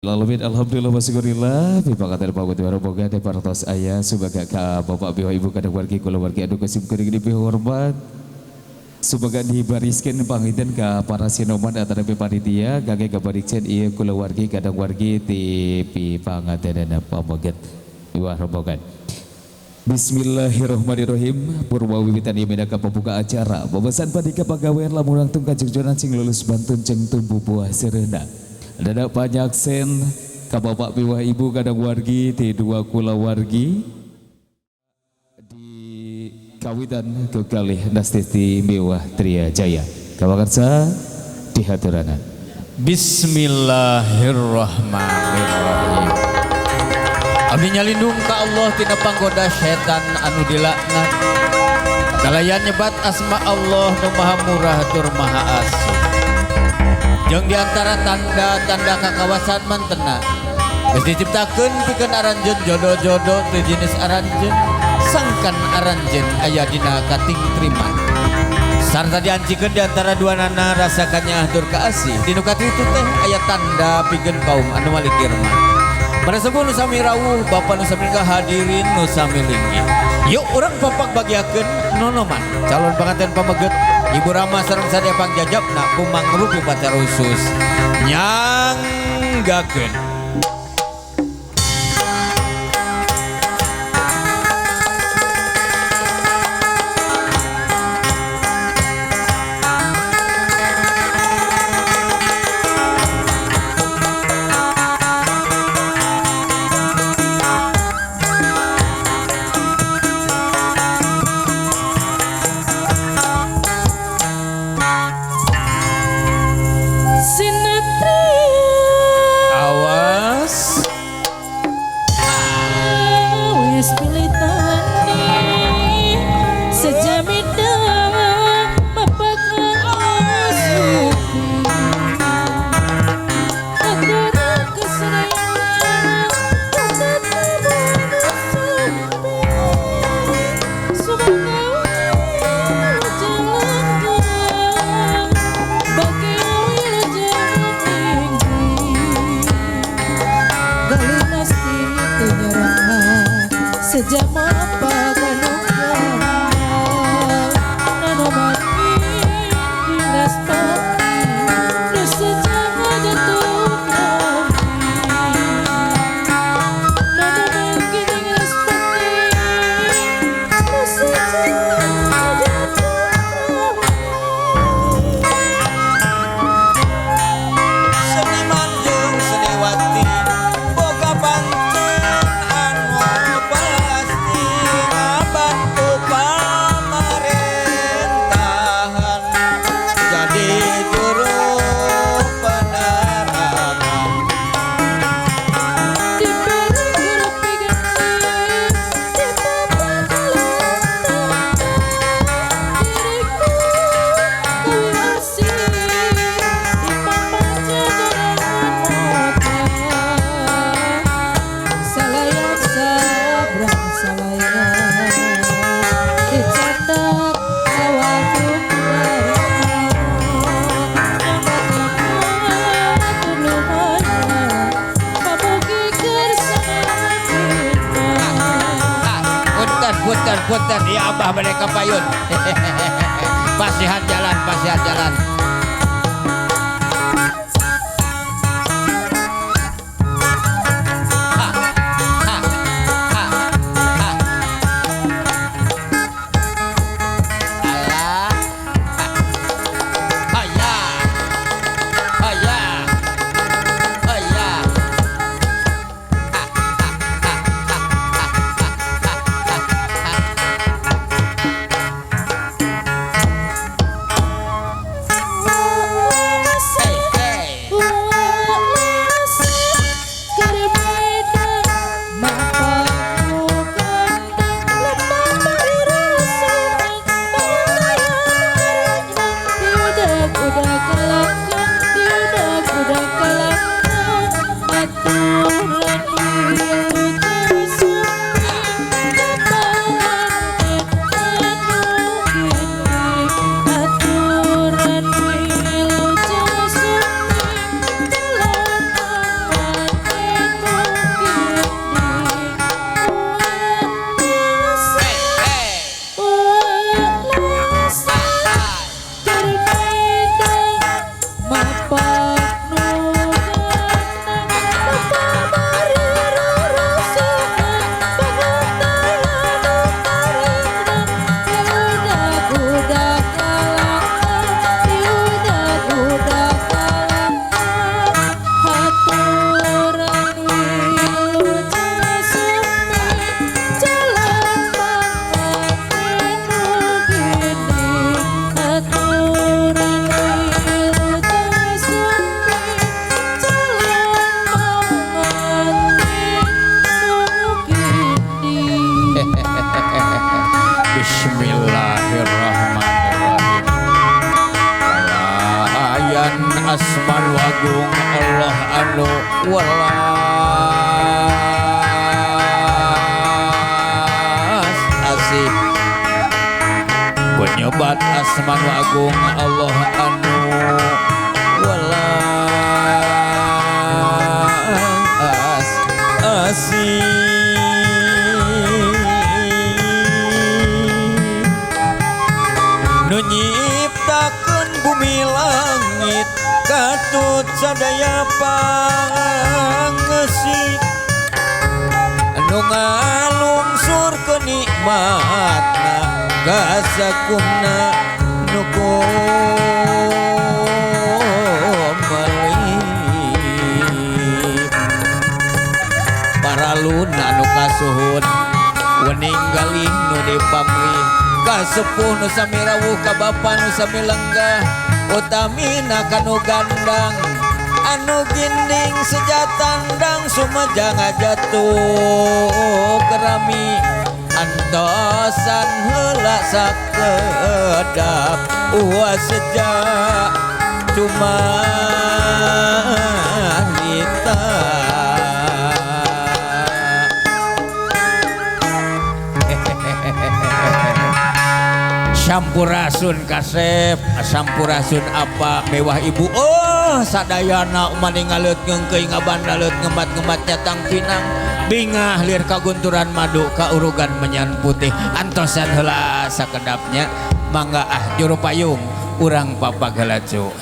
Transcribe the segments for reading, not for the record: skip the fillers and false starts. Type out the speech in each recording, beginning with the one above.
Alamin, alhamdulillah wa syukurillah pipangatan paguti waroboga teh partos aya subaga ka bapak biwa ibu kadang wargi kulawargi anu kasim kuring dipihormat subaga dibariskeun panginten ka para sinoman atanapi panitia kangge kabariksen ieu kulawargi kadang wargi ti pipangatenana pameget iwah robogan. Bismillahirrahmanirrahim. Purwa wiwitan ieu minangka pembuka acara babasan padika pagawean lamun langtung kajungjunan sing lulus bantun jeung tumbuh buah seureuna. Dadak panyaksen ka bapak piwah ibu kadang wargi ti dua kulawargi di kawitan kekalih Nastiti Mewah Tria Jaya. Kawakarsa dihaturanan. Bismillahirrahmanirrahim. Abdi nyalindung ka Allah tina panggoda setan anu dilaknat. Kalayan nyebat asma Allah nu maha murah tur maha asih. Jeung diantara tanda-tanda kakawasan mantena geus diciptakeun pikeun aranjeun jodoh-jodoh teu jenis aranjeun sangkan aranjeun aya dina katingtriman sarta diancikeun diantara dua nana rasa kanyaah tur kaasih dinu katitu teh aya tanda pikeun kaum anu malikirman. Para sepuh nu sami rawuh, bapa nu sami hadirin nu sami linggih. Yuk urang papak bagiakeun nonoman calon panganten pameget Ibu Rama sareng sadaya pangjajabna kumangrupi upacara khusus nyanggakeun. Punten ya abah mereka payun. Pasihan jalan, pasihan jalan. Ha, ha, ha, ha. Alah. Ha, ya. Ha, ya. Ha, ya. Ha, ha, ha, ha, ha, ha, ha. welas asih. Ku nyebat asma nu agung Allah anu welas asih. Nu nyiptakeun bumi langit katut sadaya pangeusi, nu ngalungsur kenikmatna kasakumna nu kumelih. Paraluna nu kasuhun wening galih nu dipamrih, kasepuh nu sami rawuh ka bapa nu sami lenggah, utamina kanu gandang anu ginding sejatandang sumejang jatuh kerami antosan heula sakedap uas sejak cuma nita. Sampurasun kasep, sampurasun apa mewah ibu. Oh sadayana mani ngaleut ngeungkeuy ngabandaleut ngembat-ngembat nyatang pinang bingah lir kagunturan madu kaurugan menyan putih antosan heula sakedapnya mangga ah juru payung urang papagalacu.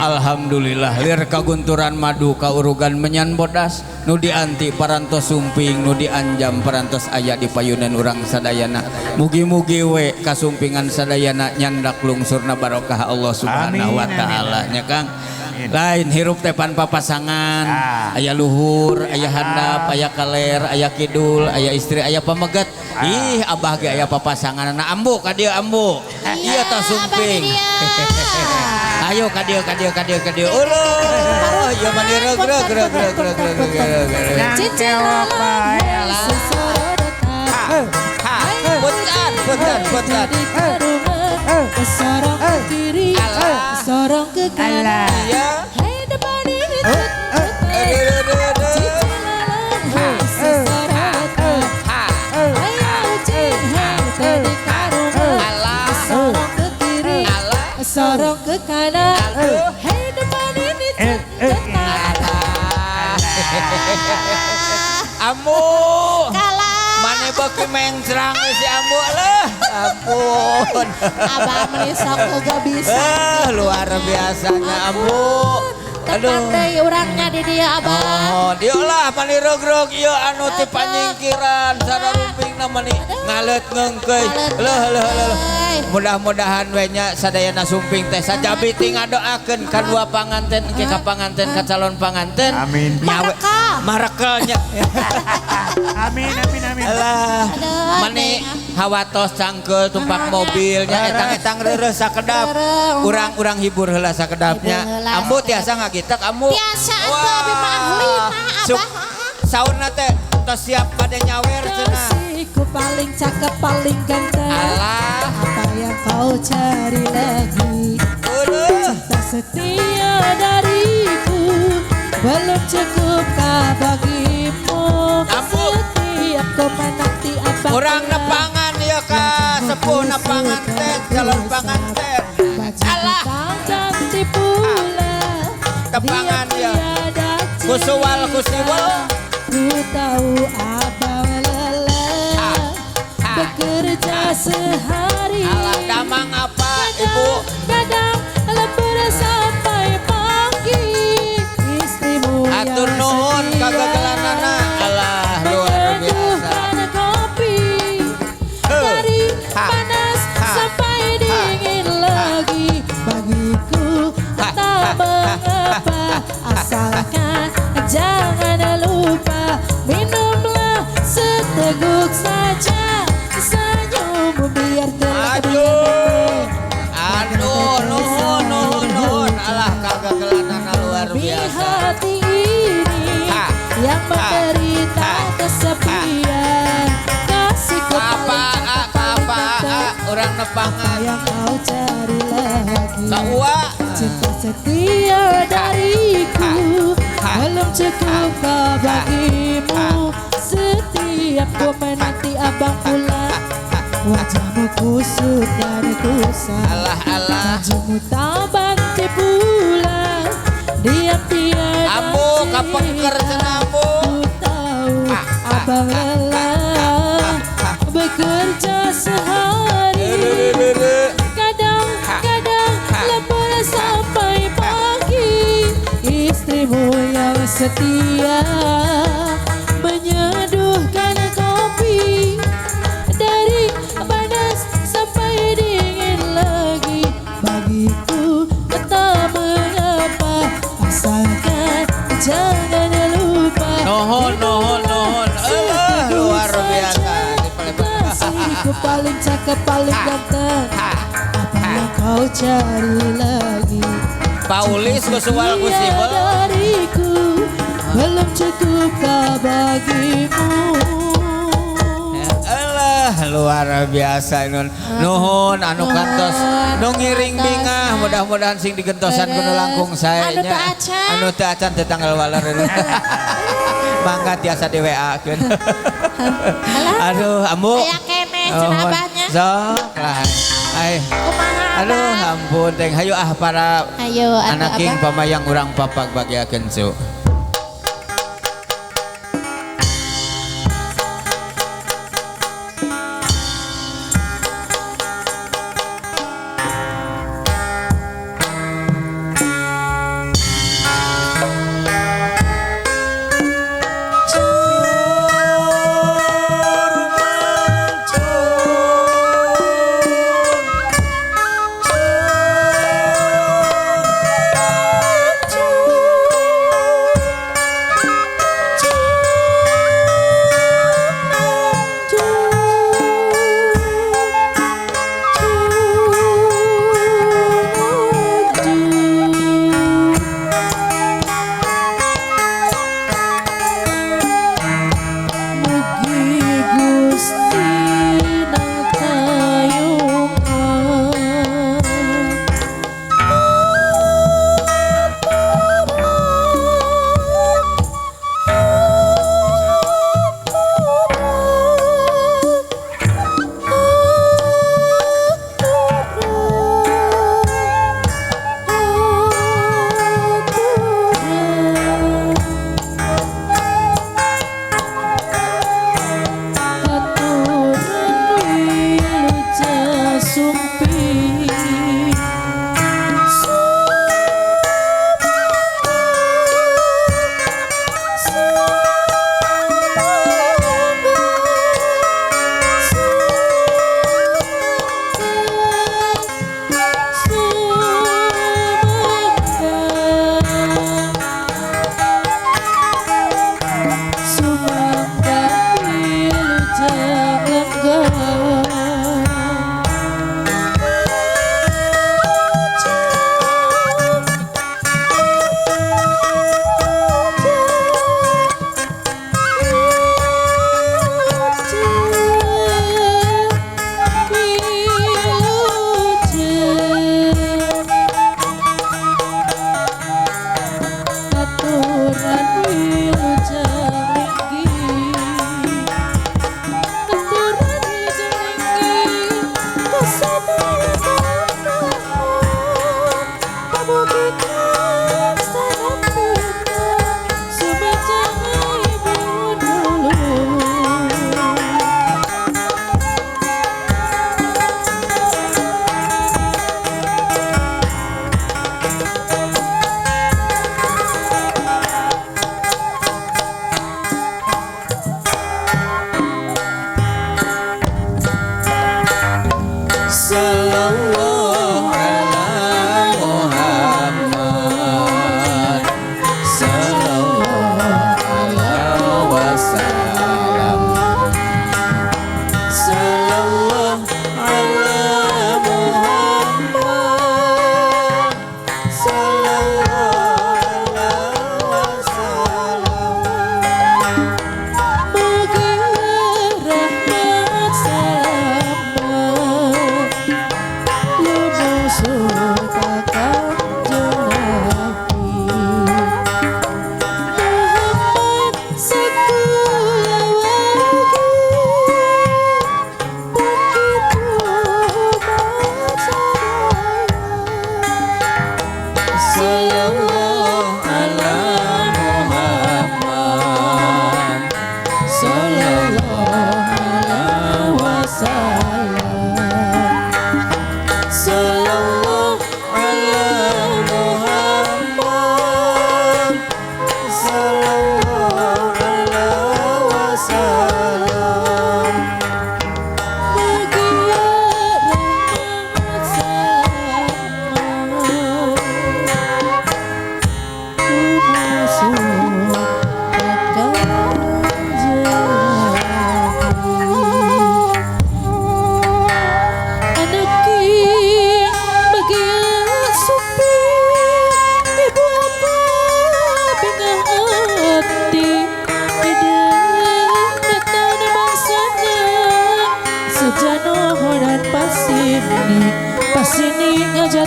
Alhamdulillah lir kagunturan madu kaurugan menyan bodas nu dianti parantos sumping nu dianjam parantos aya di payunan urang sadayana. Mugi-mugi we kasumpingan sadayana nyandak lungsurna barokah Allah Subhanahu wa taala nya Kang. Lain hirup teh pan papasangan, aya luhur, aya handap, aya kaler, aya kidul, aya istri, aya pameget. Ih abah ge aya papasanganna ambu ka dieu ambu. Ieu tah sumping. Ayo ka dieu ka dieu ka dieu ka dieu. Uluh, ieu mah reug reug reug reug reug reug reug. Cewek bae. Putan putan putan. Sorong ke kiri, sorong ke kanan. Hei depan ini sorong ke kanan. Hei depan ini Ambu mane beuki mengsrang si Ambu leuh. Ampun. Abah menisok gak bisa. Luar biasanya Ambu. Aduh. Deui urangnya di dia Abah. Oh, dieu lah mani reug-reug ieu anu ti panyingkiran sararumpingna mani ngaleut ngeungkeuy. Leuh leuh leuh. Mudah-mudahan we nya sadayana sumping teh sajabi ti ngadoakeun ka dua panganten engke ka panganten ka calon panganten. Amin. Marekel nya. Amin amin amin. Alah. Mani hawatos cangkeul tumpak mobilnya etang-etang reureuh sakedap. Urang-urang hibur heula sakedapnya. Ambu tiasa ngagitek ambu. Tiasa atuh abi mah ahli mah abah. Saurna teh tos siap bade nyawer cenah. Ku paling cakep paling ganteng. Alah. Apa yang kau cari lagi? Cinta setia dariku. Belum cukupkah bagimu? Setiap kau menanti abang Urang nepangan ya ka sepuh nepangan teh calon panganten. Alah cantik pula. Tepangan ya. Kusuwal kusiwal. Ku tahu abang lelah bekerja sehari. Alah damang apa ibu? Kadang lembur sampai pagi. Istrimu atur nuhun kagagalanana. Alah luar biasa. Kopi dari panas sampai dingin lagi. Bagiku tak mengapa, asalkan jangan lupa minumlah seteguk saja. Senyummu biar terlebih. Aduh, nuhun, nuhun, nuhun. Alah kagagalanana luar biasa. Hati ini yang menderita kesepian. Kasihku apa orang nepangan yang kau cari lagi. Kaua cinta setia dariku belum cukup bagimu. Setiap ku menanti abang pulang, wajahmu kusut dan kusam. Alah alah bajumu tak banti pula. Diam tiada ambu kapengker cenah ambu. Ku tahu abang lelah bekerja sehari. Kadang-kadang lembur sampai pagi. Istrimu yang setia menyeduhkan kopi dari panas sampai dingin lagi. Bagiku tak mengapa, asalkan jangan lupa. Nuhun, nuhun, nuhun. Luar biasa. Kasihku paling cakep, paling ganteng. Apa yang kau cari lagi? Paulis kusuwal kusibel. Dariku belum cukupkah bagimu? Alah luar biasa nun. Nuhun anu kantos nu ngiring bingah, mudah-mudahan sing digentosan kudu langkung sae nya. Anu teu acan teu tanggal waler. Mangga tiasa di WA-keun. Aduh ambu. Aya keneh cenah abahnya. Sok lah. Ay. Aduh ampun teng hayu ah para anak king pamayang urang papak bagiakeun su.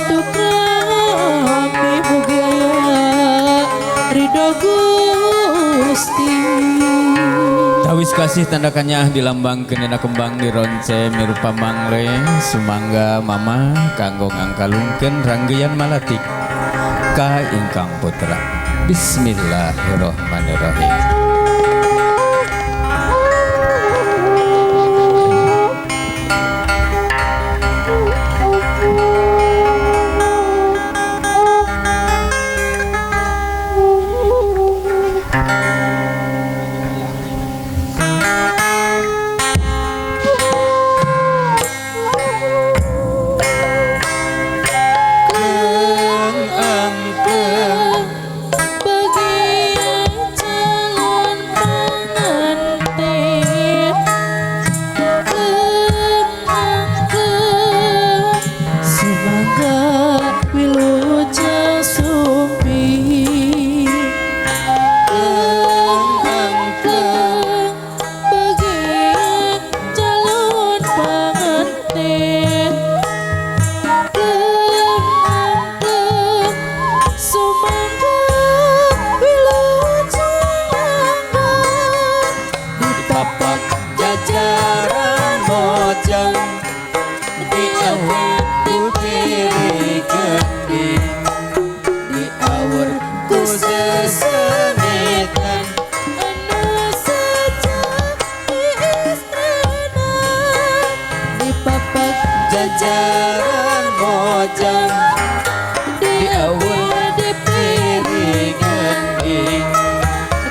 Silaturahmi mugi aya ridho Gusti. Tawis kasih tandakannya dilambangkeun dina kembang dironce mirupa mangle sumangga mama kanggo ngangkalungkeun ranggeyan malatik ka ingkang putra. Bismillahirrahmanirrahim.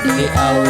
Di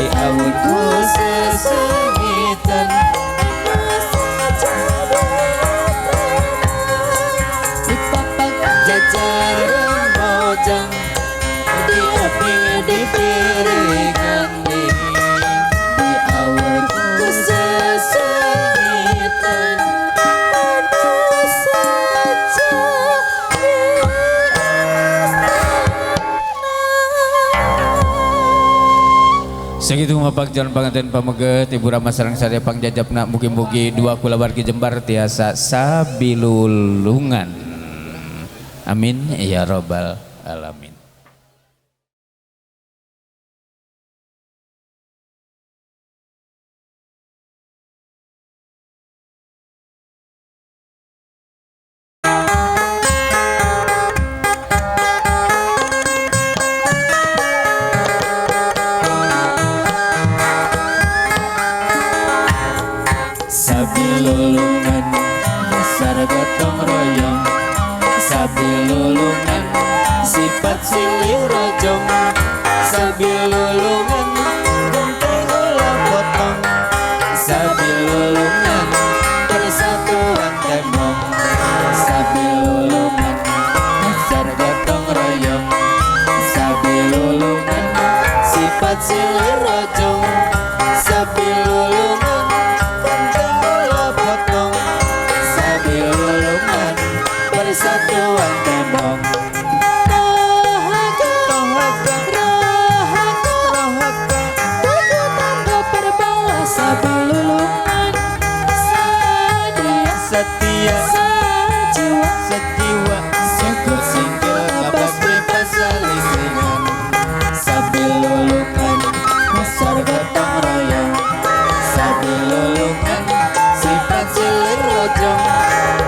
awurku sesengitan. Jajaran mojang di api di piringan di awal ku sesengitan anu saja di istana. Sakitu mapak jalan panganten pameget Ibu Rama sareng sadaya pangjajapna mugi-mugi dua kulawargi Jembar tiasa sabilulungan. Amin ya robbal alamin. Sabilulungan dasar gotong royong, sabilulungan sifat silih rojong, sabilulungan genteng ulah potong, sabilulungan persatuan tembok, sabilulungan dasar gotong royong, sabilulungan sifat silih rojong, sabilulungan genteng ulah potong, sabilulungan persatuan tembok. Tohaka, rohaka, tuku tangga perbawa sabilulungan, sedia, Setia sejiwa, sejiwa syukur singkil ngabasmi pasalisingan, sabilulungan dasar gotong royong, sabilulungan sifat silih rojong,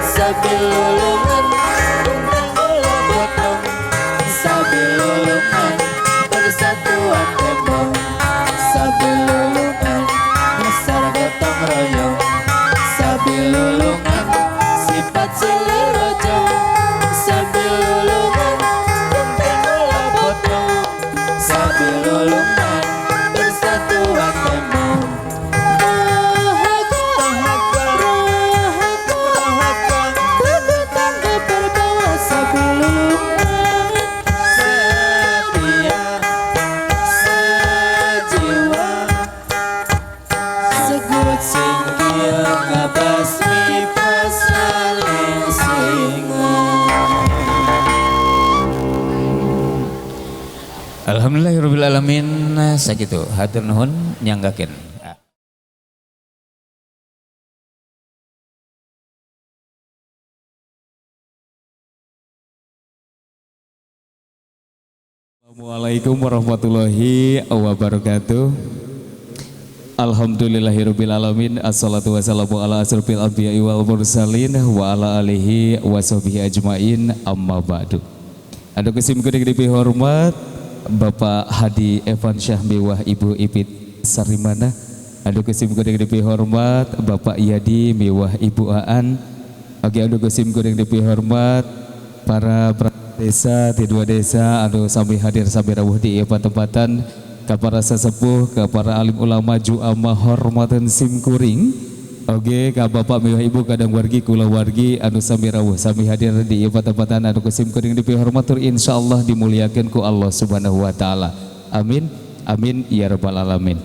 sabilulungan genteng ulah potong, sabilulungan persatuan tembok, sabilulungan dasar gotong royong, sabilulungan sifat silih rojong, sabilulungan genteng ulah potong, sabilulungan persatuan tembok. Tohaka, rohaka, tuku tangga perbawa sabilulungan, Setia sejiwa segut singkil ngabasmi pasalisingan. Alhamdulillahirabbil alamin, sakitu hatur nuhun nyanggakeun. Assalamualaikum warahmatullahi wabarakatuh. Alhamdulillahirabbil alamin, assalatu wassalamu ala asrofil anbiya'i wal mursalin wa ala alihi washabbihi ajmain, amma ba'du. Anu kesim kuring dipihormat Bapak Hadi Evan Syahmiwah Ibu Ipit Sarimana. Anu kesim kuring dipihormat Bapak Yadi Miwah Ibu Aan. Oke, anu kesim kuring dipihormat para desa di dua desa anu sami hadir sami rawuh di ieu patempatan, ka para sesepuh, ka para alim ulama juama hormatan sim kuring. Oke, ka bapak miwah ibu kadang wargi kula wargi anu sami rawuh sami hadir di ieu patempatan anu sim kuring dipihormat tur insyaallah dimuliakeun ku Allah Subhanahu wa taala. Amin amin ya rabbal alamin.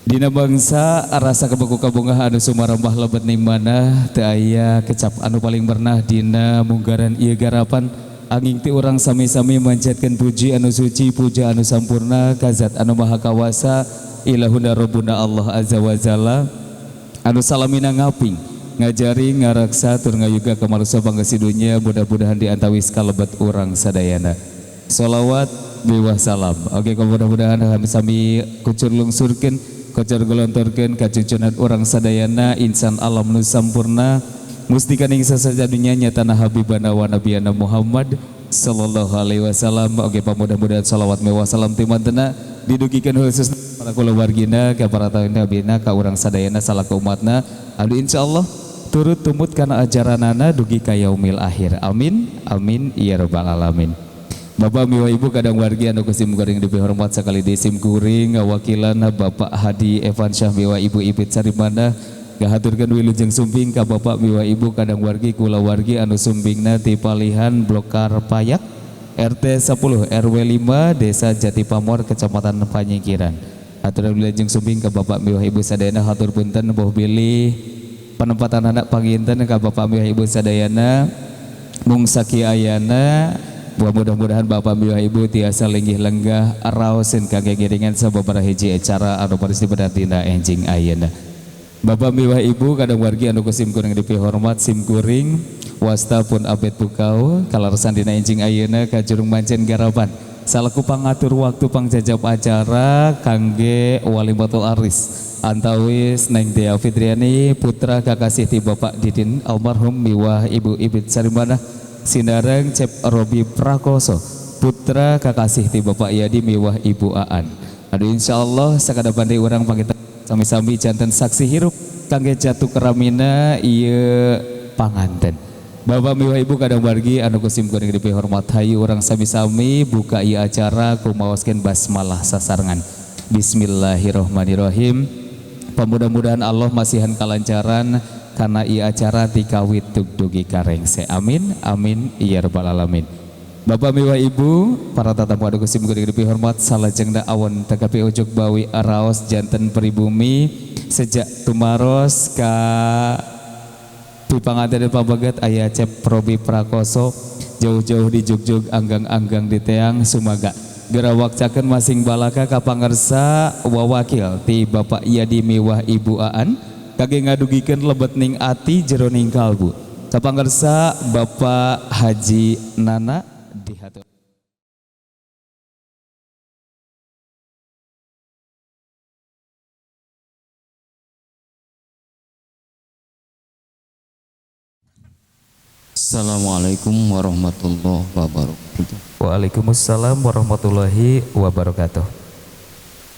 Dina bangsa rasa kebeku kabungah anu sumarembah lebet ning manah teu aya kecap anu paling bernah dina munggaran ieu garapan. Anging ti urang sami-sami manjatkeun puji anu suci puja anu sampurna ka zat anu maha kawasa ilahuna rabbuna Allah azza wa jalla anu salamina ngaping ngajari ngaraksa tur ngayuga ka manusa panggeusi dunya mudah-mudahan diantawis kalebet urang sadayana. Sholawat miwah salam. Oke, mudah-mudahan kami sami kucur lungsurkeun kocor gelontorkeun kacucunan urang sadayana insan alam nu sampurna mustika ning sasaja dunya nyatana habibana wa nabiyana Muhammad sallallahu alaihi wasallam. Oke, pamudah-mudahan sholawat mewah salam timantena didugikeun khusus para kulawargina ka para nabina ka urang sadayana salaku umatna anu insyaallah turut tumut kana ajaranana dugi ka yaumil akhir. Amin amin ya rabbal alamin. Bapak miwa ibu kadang wargi anu kusim kuring dipihormat sekali di sim kuring ngawakilan Bapak Hadi Evan Syah miwa Ibu Ipit Sarimana Ngahaturkeun wilujeng sumping ka bapak miwah ibu kadang wargi kula wargi anu sumpingna ti palihan Blokar Payak RT 10 RW 5 Desa Jati Pamor Kecamatan Panyingkiran. Haturkeun wilujeng sumping ka bapak miwah ibu sadayana, hatur punten boh bilih penempatan anak panginten ka bapak miwah ibu sadayana mung sakiayana. Mudah-mudahan bapak miwah ibu tiasa linggih lenggah raoseun kangge ngiringan sababaraha hiji acara anu paris dina enjing ayeuna. Bapak miwah ibu kadang wargi anu ku simkuring dipihormat simkuring wasta pun Abed Bukau kalaresan dina enjing ayeuna ka jurung mancen garapan salaku pangatur waktu pangjajab acara kangge walimatul aris antawis Neng Dea Fitriani putra kakasih ti Bapak Didin almarhum miwah Ibu Ibit Sarimana sinareng Cep Robi Prakoso putra kakasih ti Bapak Yadi miwah Ibu Aan. Aduh insyaallah sakadapan deui urang pangita sami-sami janten saksi hirup kangge jatuh keramina ieu panganten. Bapak miwah ibu kadang wargi anu ku simkuring dipihormat hayu urang sami-sami buka ieu acara kumaoskeun basmalah sasarengan. Bismillahirrahmanirrahim. Mudah-mudahan Allah masihan kalancaran karena ieu acara tikawit dugdugi karengse. Amin amin ya rabbal alamin. Bapak miwah ibu para tatamu anu ku simkuring dipihormat salajengna awon tekapi ujug bawi raos janten pribumi sejak tumaros ka pipanganten pabaget aya Cep Robi Prakoso jauh-jauh di jugjug anggang-anggang di teang sumaga gerawak caken masing balaka ka pangersa wawakil ti Bapak Yadi miwah Ibu Aan kage ngadugikeun lebet ning ati jero ning kalbu ka pangersa Bapak Haji Nana dihatur. Assalamualaikum warahmatullahi wabarakatuh. Waalaikumsalam warahmatullahi wabarakatuh.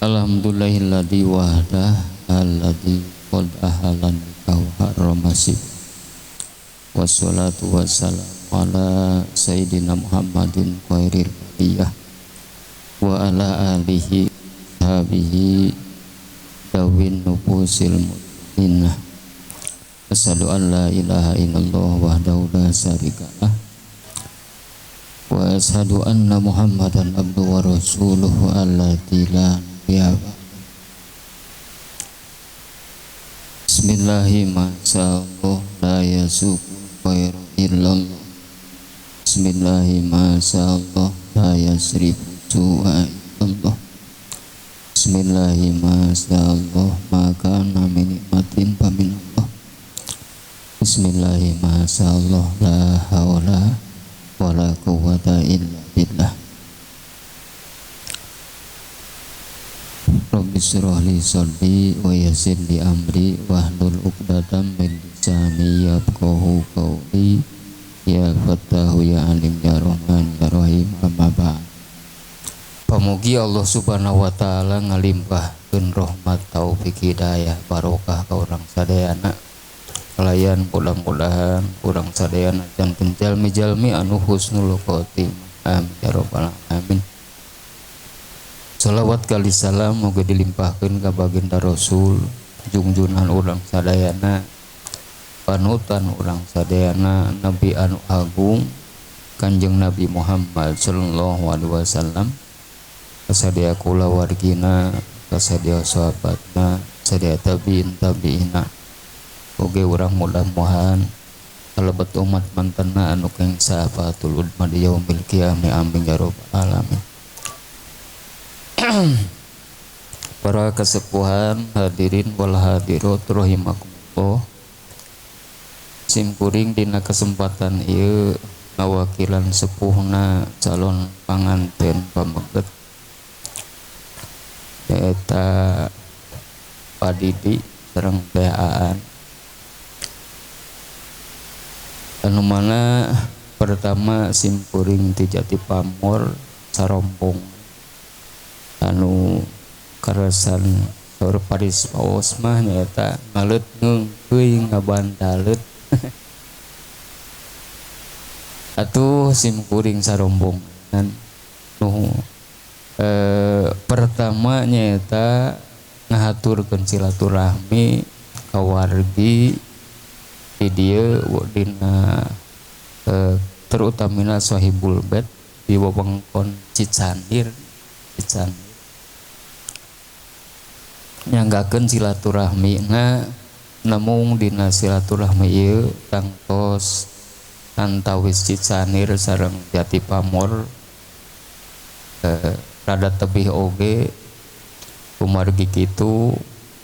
Alhamdulillahilladzi wahdah alladzi qad ahalan wa harramasi. Wassalatu wassalamu ala sayyidina Muhammadin khairil bariyah wa ala alihi sahbihi dawin nufusil mutmainnah. Asyhadu an la ilaha illallah wahdahu la syarikalah wa asyhadu anna Muhammadan abduhu wa rasuluhu alladzi la nabiyya ba'dahu. Bismillahirrahmanirrahim. La yasuqu khairu illallah. Bismillahirrahmanirrahim. La yasrifu su'a illallah. Bismillahirrahmanirrahim. Maka min nikmatin faminallah. Bismillahirrahmanirrahim. La haula wala quwwata illa billah. Rabbi shrah li sadri wa yassir li amri wahlul 'uqdatam min lisani yafqahu qawli. Ya Fattahu ya Alim ya Rahman ya Rahim. Amma ba'd. Pamugi Allah Subhanahu wa taala ngalimpahkeun rahmat taufik hidayah barokah ka urang sadayana. Kalayan mudah-mudahan urang sadayana janten jalmi-jalmi anu husnul khotimah. Amin ya rabbal alamin. Salawat kali salam moga dilimpahkeun ka baginda Rasul jungjunan urang sadayana, panutan urang sadayana, Nabi anu agung Kanjeng Nabi Muhammad sallallahu alaihi wasallam, kasadaya kulawargina, kasadaya sahabatna, sadaya tabiin tabiina. Oge urang mudah-mudahan kalebet umat mantena anu keng sahabatul udma di yaumil qiyamah. Amin ya rabbal alamin. Para kesepuhan hadirin wal hadirat rahimakumullah. Simkuring dina kesempatan ieu ngawakilan sepuhna calon panganten pameget nyaeta Padidi sareng Teh Aan. Anu mana pertama simkuring ti Jati Pamor sarompong anu karasan saur paris paos mah nyaeta ngaleut ngeungkeuy ngabantalet. Atuh simkuring sarombongan nu pertama nyaeta ngahaturkeun silaturahmi kawargi di dieu dina terutamina Sohibul Bait di wewengkon Cicanir nyanggakeun silaturahmina namung dina silaturahmi ieu tangtos antawis Cicanir sareng Jati Pamor rada tebih oge kumargi kitu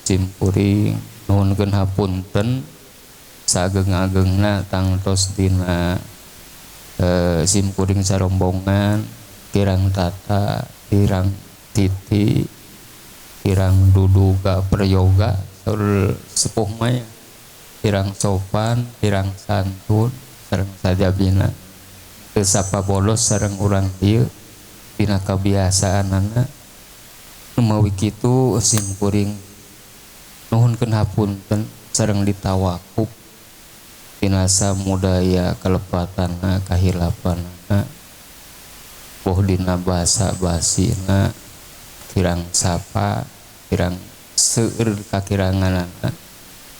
simkuring nuhunkeun hapunten saageng-agengna tangtos dina simkuring sarombongan kirang tata kirang titi kirang duduga prayoga saur sepuh mah kirang sopan kirang santun sareng sajabina teu sapabolos sareng urang ieu dina kabiasaanana mawi kitu simkuring nuhunkeun hapunten sareng ditawakup dina samudaya kalepatanna kahilapanna boh dina basa basina kirang sapa kirang seueur kakiranganana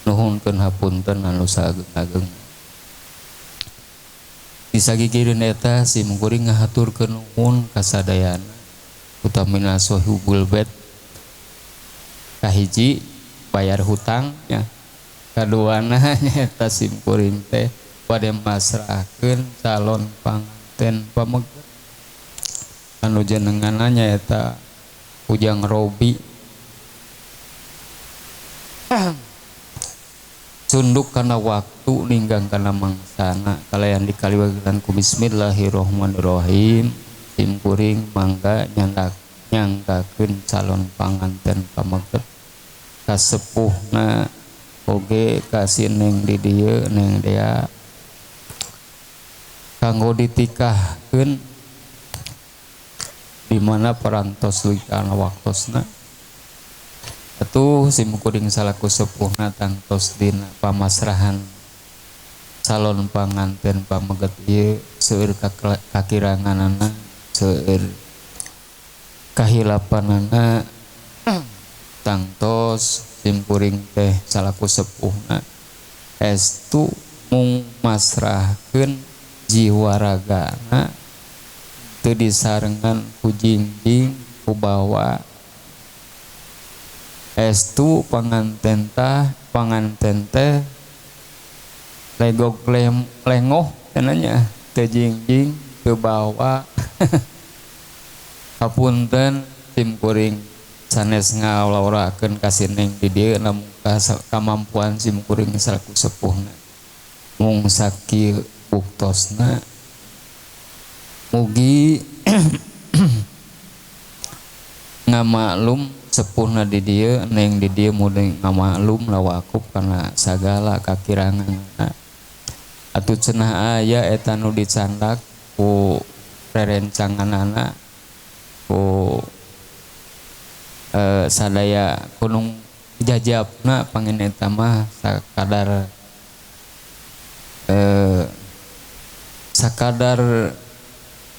nuhunkeun hapunten anu saageng-ageng. Disagigireun eta simkuring ngahaturkeun nuhun ka sadayana utamina Sohibul Bait kahiji bayar hutang nya kaduana nyaeta simkuring teh bade masrahkeun calon panganten pameget anu jenenganna nyaeta Ujang Robi sunduk kana waktu ninggang kana mangsana kalayan dikaliwagilan ku bismillahirrahmanirrahim simkuring mangga nyanggakeun calon panganten pameget kasepuhna oge ka si neng di dieu neng dea kanggo ditikahkeun di mana parantos leuwih kana waktosna. Atuh simkuring salaku sepuhna tangtos dina pamasrahan calon panganten pameget ieu seueur kakiranganana seueur kahilapanana tangtos simkuring teh salaku sepuhna estu mung masrahkeun jiwa ragana teu disarengan ku jingjing ku bawa estu panganten teh legok lengoh cenah teu jingjing teu bawa. Hapunten simkuring sanes ngalaurakeun ka sineng di dieu namung kamampuan simkuring salaku sepuhna mung sakieu buktosna mugi ngamaklum sepuhna di dieu neng di dieu mugi ngamaklum lawakup kana sagala kakiranganna atuh cenah aya eta nu dicandak ku rerencanganana ku sadaya kunung jajabna pangin eta mah sakadar sakadar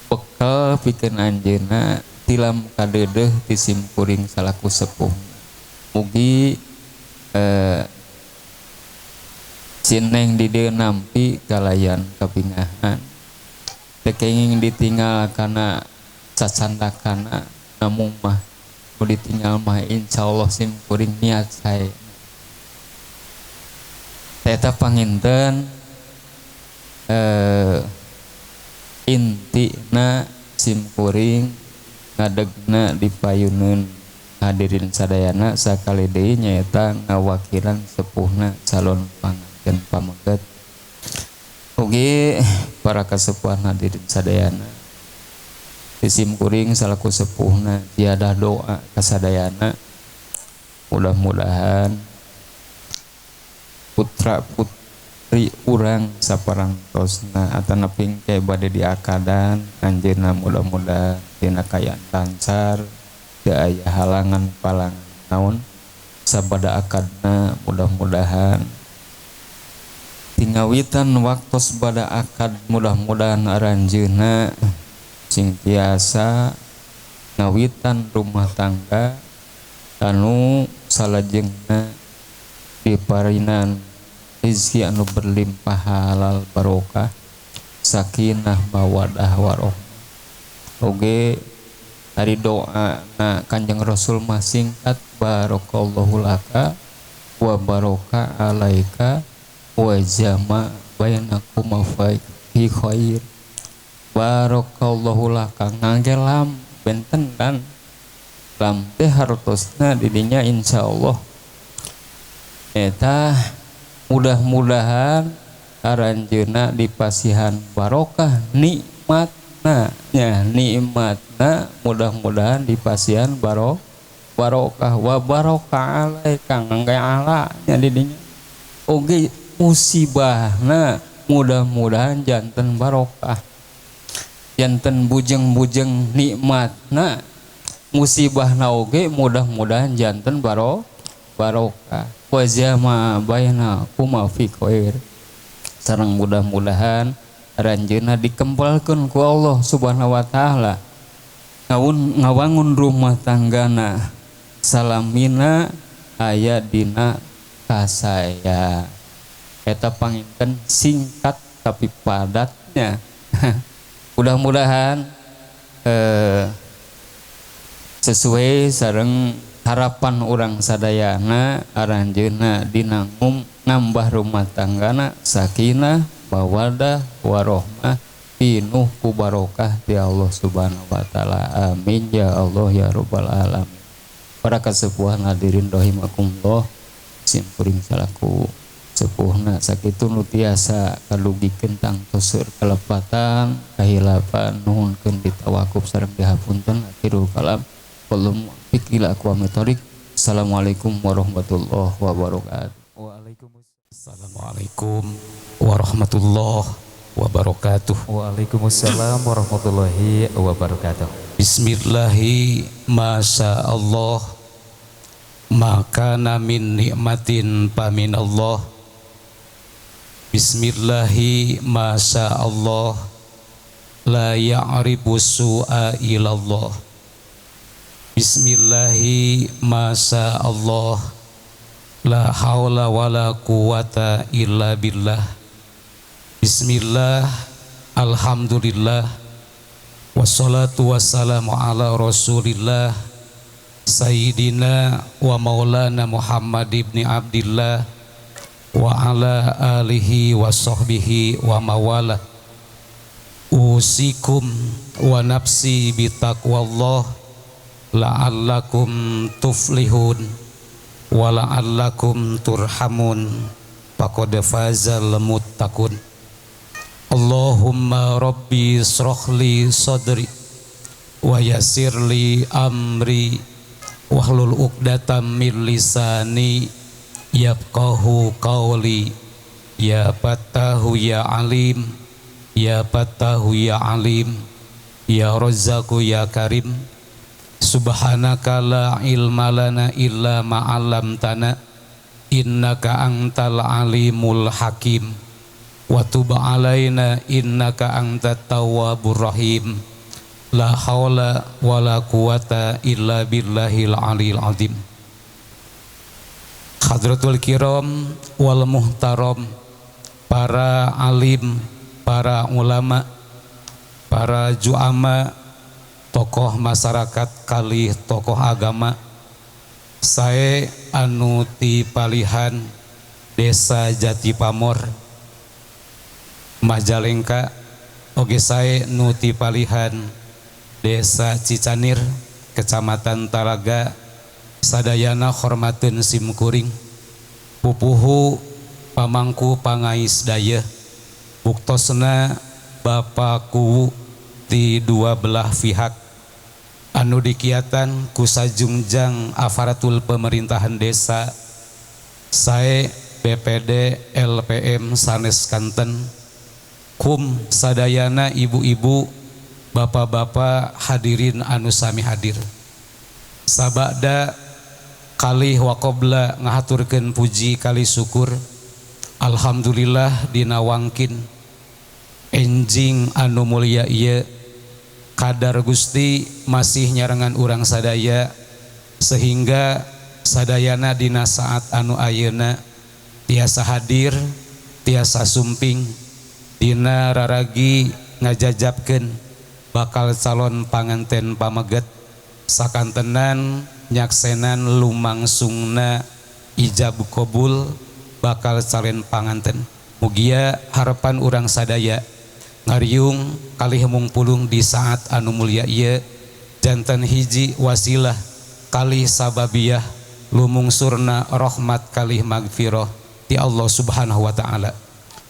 bekal pikeun anjeunna tilam kadeudeuh ti simkuring salaku sepuh mugi sineng di dieu nampi kalayan kapingahan teu kenging ditinggal kana sacandakana namung mah nu ditinggal mah insyaallah simkuring niat sae eta panginten intina simkuring ngadegna dipayuneun hadirin sadayana sakali deui nyaeta ngawakilan sepuhna calon panganten pameget. Ugi para kasepuhan hadirin sadayana simkuring salaku sepuhna tiada doa kasadayana mudah-mudahan putra putri urang saparantosna atanapi engke bade diakadan anjeunna mudah-mudahan dina kaayaan lancar teu aya halangan palangan naon sabada akadna mudah-mudahan tingawitan waktos bada akad mudah-mudahan aranjeunna sing tiasa ngawitan rumah tangga anu salajengna Diparinan rezeki anu berlimpah halal barokah sakinah mawadah warohmah. Oge ari doa na Kanjeng Rasul mah singkat barakallahu laka wa baraka alaika wa jama bainakum fi khair. Barakallahu laka ngangge lam benten kan lam teh hartosna didinya insyaallah eta mudah-mudahan aranjeunna dipasihan barokah nikmatna nya nikmatna mudah-mudahan dipasihan barokah wa barokah alaika ngangge ala nya didinya oge musibahna mudah-mudahan janten barokah janten bujeng-bujeng nikmatna musibahna oge mudah-mudahan janten barokah wa jama bainakum fi khair. Sareng mudah-mudahan aranjeunna dikempalkeun ku Allah Subhanahu wa taala ngawangun rumah tanggana salamina aya dina kasaya. Eta panginten singkat tapi padatnya. Mudah-mudahan sesuai sareng harapan urang sadayana aranjeunna dina ngambah rumah tanggana sakinah mawaddah warohmah pinuh ku barokah ti Allah Subhanahu wa taala. Amin ya Allah ya rabbal alamin. Para kasepuhan hadirin rahimakumullah, simkuring salaku sepuhna sakitu nu tiasa kadugikeun tangtos seueur kalepatan kahilapan nuhunkeun ditawakup sareng dihapunten. Akhirul kalam wallahu muwaffiq ila aqwamit thoriq. Assalamualaikum warahmatullahi wabarakatuh. Assalamualaikum warahmatullahi wabarakatuh. Waalaikumsalam warahmatullahi wabarakatuh. Bismillahi masya Allah maka min nikmatin pamin Allah. Bismillahi masya Allah la ya'ribu su'a ilallah. Bismillahi masya Allah la haula wala quwata illa billah. Bismillah, alhamdulillah, wassalatu wassalamu ala rasulillah sayyidina wa maulana Muhammad ibni Abdillah wa ala alihi wa sahbihi wa mawalah. Usikum wa nafsi bitaqwallah la'allakum tuflihun wa la'allakum turhamun faqad fazal muttaqun. Allahumma rabbi shrah li sadri wa yassir li amri wahlul 'uqdatam min lisani yafqahu qawli. Ya Fattahu ya Alim, ya Fattahu ya Alim, ya Razzaqu ya Karim. Subhanaka la ilma lana illa ma 'allamtana innaka antal alimul hakim. Wa tub alaina innaka antat tawwabur rahim. La haula wala quwata illa billahil aliyil azim. Hadratul kiram wal muhtaram, para alim, para ulama, para juama, tokoh masyarakat kalih tokoh agama, sae anu ti palihan Desa Jati Pamor Majalengka, oge sae nu ti palihan Desa Cicanir Kecamatan Talaga, sadayana hormateun simkuring pupuhu pamangku pangais daya buktosna Bapak Kuwu ti dua belah pihak anu dikiatan ku sajungjang aparatur pemerintahan desa sae BPD LPM sanes kanten kum sadayana ibu-ibu bapak-bapak hadirin anu sami hadir. Sabada kalih waqobla ngahaturkeun puji kali syukur alhamdulillah dina wangkin enjing anu mulia ieu kadar Gusti masih nyarengan urang sadaya sehingga sadayana dina saat anu ayeuna Tiasa hadir, tiasa sumping dina raragi ngajajabkeun bakal calon panganten pameget sakantenan nyaksenan lumangsungna ijab qabul bakal calon panganten. Mugia harapan urang sadaya ngariung kalih mungpulung di saat anu mulia ieu janten hiji wasilah kalih sababiyah lumungsurna rahmat kalih magfirah ti Allah Subhanahu wa taala.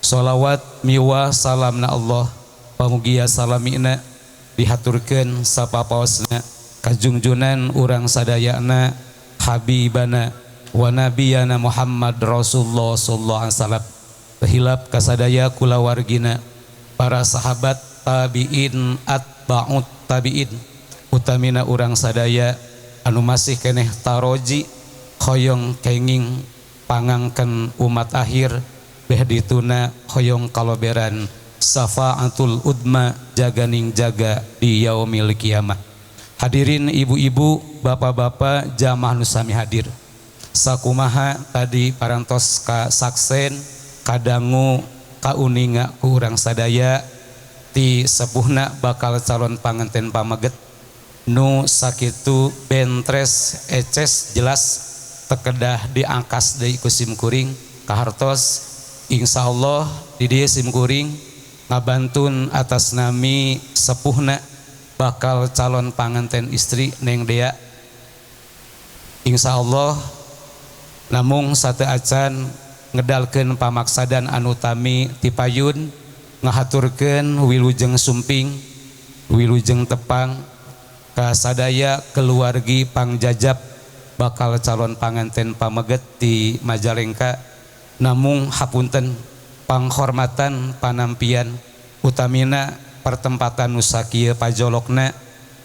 Sholawat miwa salamna Allah pamugia salamina dihaturkeun sapapaosna kajungjunan urang sadayana habibana wa nabiyana Muhammad Rasulullah sallallahu alaihi wasallam. Hilap kasadaya kulawargina para sahabat tabiin atba'ut tabiin utamina urang sadaya anu masih keneh taroji hoyong kenging pangangken umat akhir beh dituna hoyong kaloberan safaatul udma jaganing jaga di yaumil kiamah. Hadirin ibu-ibu, bapak-bapak, jamaah nu sami hadir. Sakumaha tadi parantos ka saksen kadangu kauninga ku urang sadaya ti sepuhna bakal calon panganten pameget nu sakitu bentres eces jelas tekedah diangkas deui ku simkuring kahartos. Insyaallah di dieu simkuring ngabantun atas nami sepuhna bakal calon panganten istri Neng Dea. Insyaallah namung sate acan ngedalkeun pamaksadan anu tami tipayun ngahaturkeun wilujeng sumping wilujeng tepang kasadaya keluargi pangjajab bakal calon panganten pameget di Majalengka. Namung hapunten panghormatan panampian utamina pertempatan nu sakieu pajolokna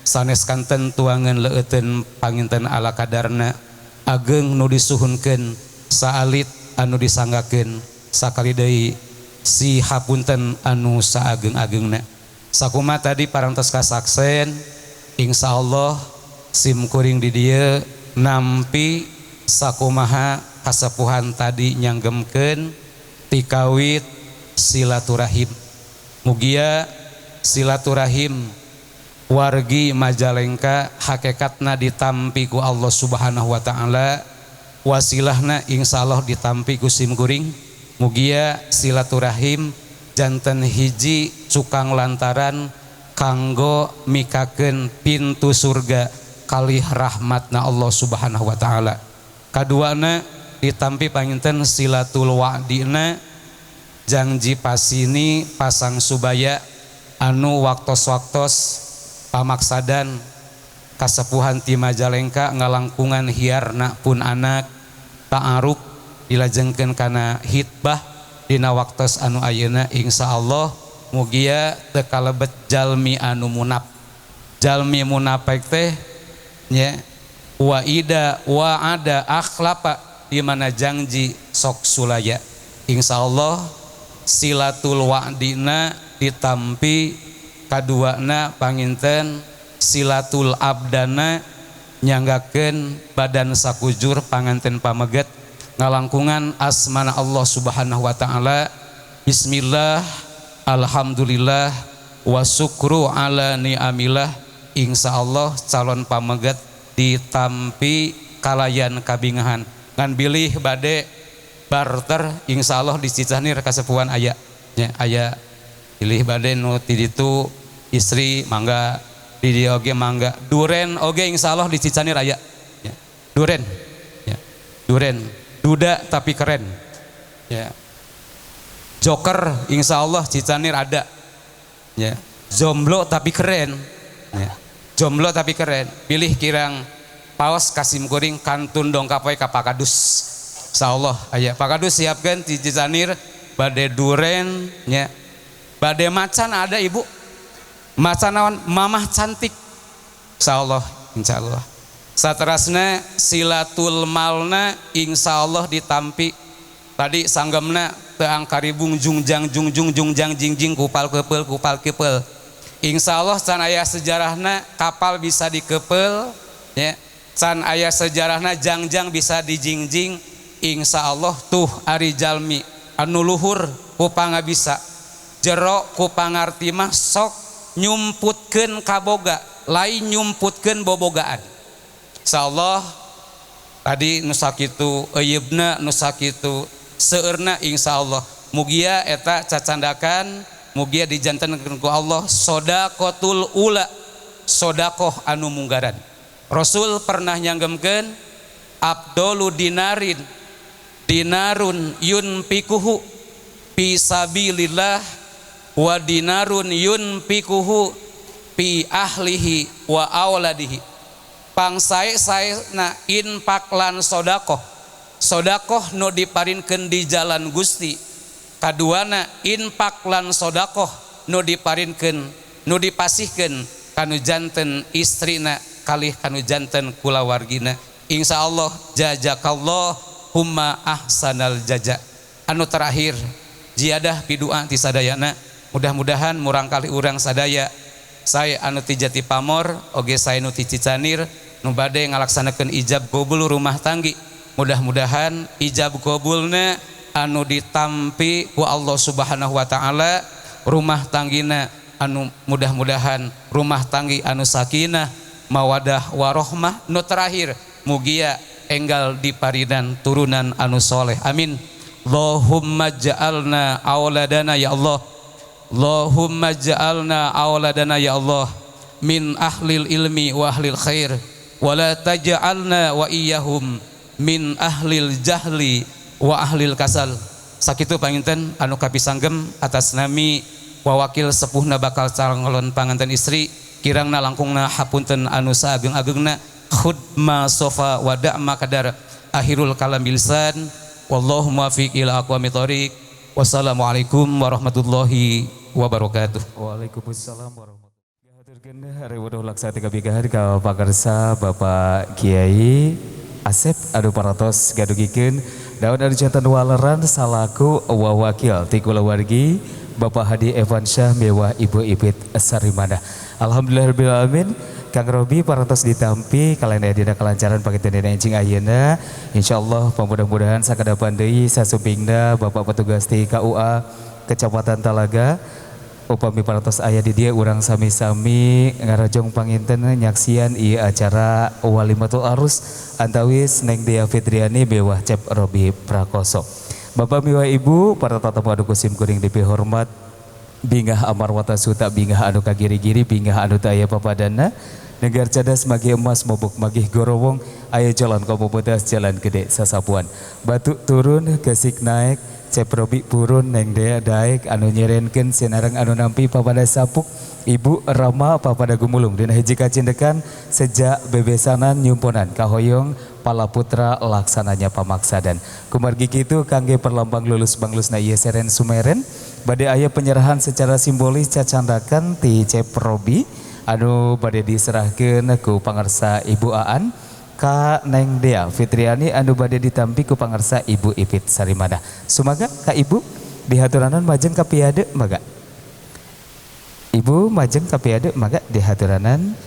sanes kanten tuangan leueuten panginten ala kadarna ageng nu disuhunkeun saalit anu disanggakeun sakali deui si hapunten anu saageng-agengna. Sakuma tadi parantos kasaksen insyaallah simkuring di dieu nampi sakumaha kasepuhan tadi nyanggemkeun tikawit silaturahim. Mugia silaturahim wargi Majalengka hakikatna ditampi ku Allah Subhanahu wa taala, wasilahna insyaallah ditampi ku simkuring. Mugia silaturahim janten hiji cukang lantaran kanggo mikakeun pintu surga kalih rahmatna Allah Subhanahu wa taala. Kaduana ditampi panginten silatul wa'dina jangji pasini pasang subaya anu waktos-waktos pamaksadan kasepuhan ti Majalengka ngalangkungan hiarna pun anak ta'aruf dilajengkeun kana hitbah dina waktos anu ayeuna. Insyaallah mugia teu kalebet jalmi anu munaf. Jalmi munafik teh nya wa ida wa ada akhlapa di mana jangji sok sulaya. Insyaallah silatul wa'dina ditampi, kaduana panginten silatul abdana nyanggakeun badan sakujur panganten pameget ngalangkungan asmana Allah Subhanahu wa taala. Bismillah, alhamdulillah, wa syukru ala ni'amillah. Insyaallah calon pameget ditampi kalayan kabingahan ngan bilih bade barter insyaallah di Cicanir kasepuhan aya nya aya bilih bade nu ti ditu istri mangga di dieu oge mangga duren oge insyaallah di Cicanir aya ya. Duren ya. Duren duda tapi keren ya. Joker insyaallah Cicanir ada ya. Jomblo tapi keren ya. Jomblo tapi keren pilih kirang paos kasim kuring kantun dongkap we ka Pakadus. Insyaallah aya Pakadus siapkeun di Cicanir bade duren nya. Bade macan ada ibu. Macan naon? Mamah cantik. Insyaallah, insyaallah. Saterasna silatul malna insyaallah ditampi. Tadi sanggemna teu angkaribung jungjang jungjung jungjang jingjing kupal kepeul kupal kepeul. Insyaallah can aya sejarahna kapal bisa dikepel ya. Can aya sejarahna jangjang bisa dijingjing. Insyaallah tuh ari jalmi anu luhur ku pangabisa jero ku pangarti mah sok nyumputkeun kaboga lain nyumputkeun bobogaan. Insyaallah tadi nu sakitu euyeubna nu sakitu seueurna insyaallah mugia eta cacandakan mugia dijantenkeun ku Allah sodaqatul ula, sodakoh anu munggaran. Rasul pernah nyanggemkeun abdolu dinarin dinarun yunfikuhu fi sabilillah wa dinarun yunfikuhu fi ahlihi wa auladihi. Pangsae-saena infak lan sodakoh, sodakoh nu diparinkeun di jalan Gusti. Kaduana infak lan sodakoh nu diparinkeun nu dipasihkeun kanu janten istrina kalih kanu janten kulawargina. Insyaallah jazakallah humma ahsanal jaza. Anu terakhir jiadah pidua ti sadayana, mudah-mudahan murangkali urang sadaya saya anu ti Jati Pamor oge saya nu ti Cicanir nu bade ngalaksanakeun ijab qabul rumah tanggi, mudah-mudahan ijab qabulna anu ditampi ku Allah Subhanahu wa taala, rumah tanggina anu mudah-mudahan rumah tanggi anu sakinah mawadah warohmah. Nu terakhir mugia enggal diparinan turunan anu soleh. Amin. Allahumma ja'alna auladana ya Allah, Allahumma ja'alna auladana ya Allah min ahlil ilmi wa ahlil khair wala taj'alna wa iyyahum min ahlil jahli wa ahlil kasal. Sakitu panginten anu kapisanggem atas nami wawakil sepuhna bakal calon panganten istri, kirangna langkungna hapunten anu saageng-agengna. Khudma sofa wa da'ma kadar. Akhirul kalam bilsan wallahu muwaffiq ila aqwamit thoriq. Wassalamualaikum warahmatullahi wabarakatuh. Waalaikumsalam warahmatullahi wabarakatuh. Hatur laksana kabigahan ka pakarsa Bapak Kiai Asep anu paratos gadugikeun daun anu janten waleran salaku wawakil ti kulawargi Bapak Hadi Evansyah mewah Ibu Ipit Sarimana. Alhamdulillahirabbil alamin. Kang Robi parantos ditampi kalian aya dina kelancaran panginten dina enjing ayeuna. Insyaallah mudah-mudahan sakadapan deui sasumpingna Bapak petugas ti KUA Kecamatan Talaga upami parantos aya di dieu urang sami-sami ngarojong panginten nyaksian ieu acara Walimatul Arus antawis Neng Dea Fitriani bewah Cep Robi Prakoso. Bapak miwah Ibu para tatamu anu kusim kuring dipihormat, bingah amarwata suta bingah anu kagiri-giri bingah anu teu aya papadana, negar cadas magih emas mobok magih gorowong, aya jalan komunitas jalan gede sasapuan, batuk turun gesik naik Cep Robi purun Neng Dea daek anu nyerenkeun sinareng anu nampi papada sapuk Ibu Rama papada gumulung dina hiji kacindekan sejak bebesanan nyumponan kahoyong palaputra laksananya pamaksadan. Kumargi kitu kangge perlambang lulus banglusna ieu seren sumeren bade aya penyerahan secara simbolis cacandakan ti Cep Robi anu bade diserahkeun ku pangarsa Ibu Aan ka Neng Dea Fitriani anu bade ditampi ku pangarsa Ibu Ipit Sarimana. Sumaga ka Ibu dihaturanan majeng ka piade maga. Ibu majeng ka piade maga dihaturanan.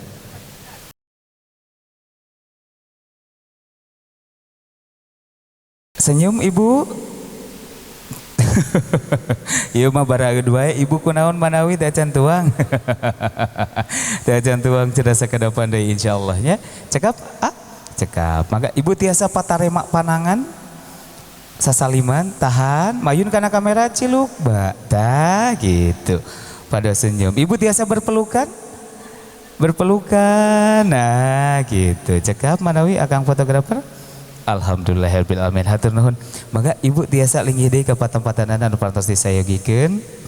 Senyum Ibu. Ieu mah barageud wae Ibu kunaon manawi teh acan tuang. Teh acan tuang cerdas sakadapan deui insyaallah nya. Cekap ah. Cekap. Maka Ibu tiasa patarema panangan sasaliman tahan mayun kana kamera ciluk ba tah gitu. Pada senyum. Ibu tiasa berpelukan? Berpelukan. Nah gitu. Cekap manawi akang fotografer. Alhamdulillahirabbil alamin. Hatur nuhun. Mangga Ibu tiasa linggih deui ka patempatanana anu parantos disayogikeun.